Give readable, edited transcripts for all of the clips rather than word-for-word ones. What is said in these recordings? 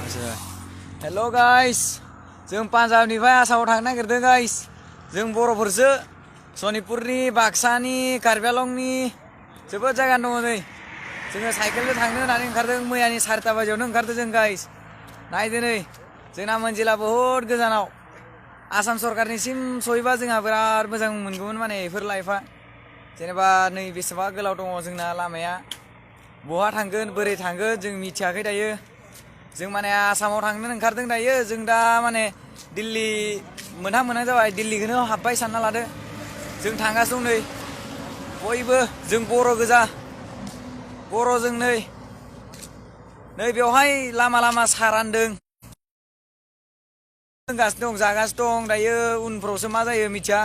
Hello guys, जों पान्जाबनिफ्राय आसामाव थांनो नागिरदों गाइस। जों बर'फोरसो सनितपुरनि, बाक्सानि, कार्बि आंलंनि जोबोद जायगा दङ नै। जोङो साइकेलजों थांनो होननानै ओंखारदों। मैयानि 4टा बाजियावनो ओंखारदों जों गाइस। नायदो नै, जोंना मोनजिला बहुद गोजानाव। आसाम सरकारनिसिम सहैबा जोंहा बिराद मोजां मोनगौमोन माने बेफोर लाइफआ। जेनेबा नै बेसेबा गोलाव दङ जोंना लामाया। बहा थांगोन बोरै थांगोन जों मिथियाखै दायो। जों माने आसामाव थांनो ओंखारदों दायो। जों दा माने दिल्ली मोनहां जाबाय। दिल्लीखौनो हाबबाय सानना लादो। जों थांगासिनो दं नै। बयबो जों बर' गोजा। बर'जों नै बेवहाय लामा लामा साहा रानदों। लोंगासिनो दं, जागासिनो दं। दायो उनफ्रावसो मा जायो मिथिया।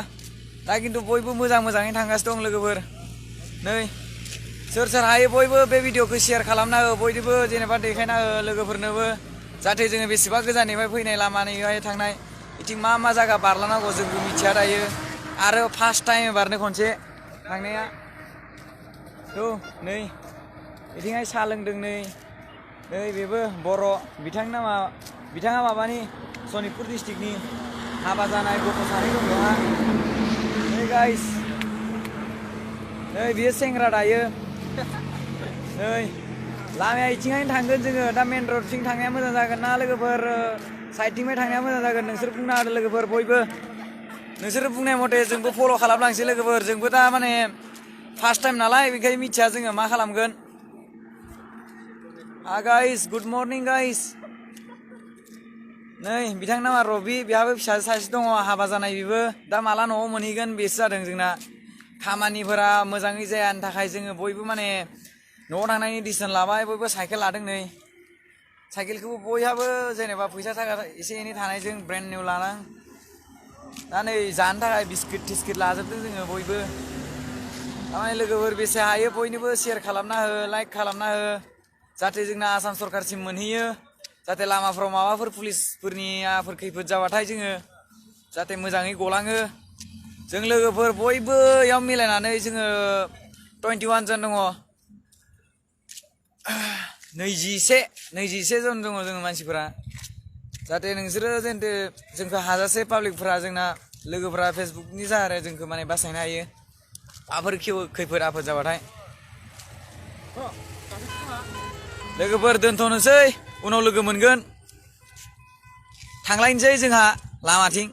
दा खिन्थु बयबो मोजाङै थांगासिनो दं लोगोफोर। नै सोर हायो बयबो बे भिडिअखौ शेयार खालामना हो। बयनोबो जेनेबा देखायना हो लोगोफोरनोबो, जाहाथे जोङो बेसेबा गोजाननिफ्राय फैनाय लामानिफ्राय थांनाय बिथिं मा जायगा बारलांनांगौ जोंबो मिथिया दायो। आरो फार्स्ट टाइम बारनो खनसे थांनाया। नै बिथिंहाय साहा लोंदों नै बेबो बर'। बिथाङा माबानि सनितपुर डिस्ट्रिक्टनि। हाबा जानाय गथ' 2 दं बेहा। नै गाइस, नै बियो सेंग्रा दायो। नै लामाया इथिंहायनो थांगोन जोङो। दा मेन रडथिं थांनाया मोजां जागोन ना लोगोफोर, साइडथिंहाय थांनाया मोजां जागोन? नोंसोर बुंना होदो लोगोफोर बयबो। नोंसोर बुंनाय मथे जोंबो फल' खालामलांसै लोगोफोर। जोंबो दा माने फार्स्ट टाइम नालाय बेखायनो मिथिया जोङो मा खालामगोन। Guys good morning guys. नै बिथांनि नामा रबि, बेहाबो फिसाजो सासे दङ हाबा जानाय। बेबो दा माला न'आव मोनहैगोन बेसो जादों जोंना। खामानिफोरा मोजाङै जायानि थाखाय जोङो बयबो माने न'आव थांनायनि डिसिसन लाबाय। बयबो साइकेल लादों नै। साइकेलखौबो बयहाबो जेनेबा फैसा थाखा एसे एनै थानायजों ब्रेन्ड निउ लानां। दा नै जानो थाखाय बिस्किट थिस्किट लाजोबदों जोङो बयबो। थारमाने लोगोफोर बेसे हायो बयनोबो शेयार खालामना हो, लाइक खालामना हो, जाहाथे जोंना आसाम सरकारसिम मोनहैयो। जाहाथे लामाफ्राव माबाफोर पुलिसफोरनि खैफोद जाबाथाय जोङो जाहाथे मोजाङै गलाङो। जों लोगोफोर बयबो इयाव मिलायनानै जोङो 21 जन दङ। 21 जन दङ जोङो मानसिफोरा। जाहाथे नोंसोरो जोंखौ हाजासे पाब्लिकफोरा, जोंना लोगोफोरा फेसबुकनि जाहारे जोंखौ माने बासायनो हायो माबाफोर खैफोद आफोद जाबाथाय। लोगोफोर दोनथ'नोसै, उनाव लोगो मोनगोन। थांलायनोसै जोंहा लामाथिं।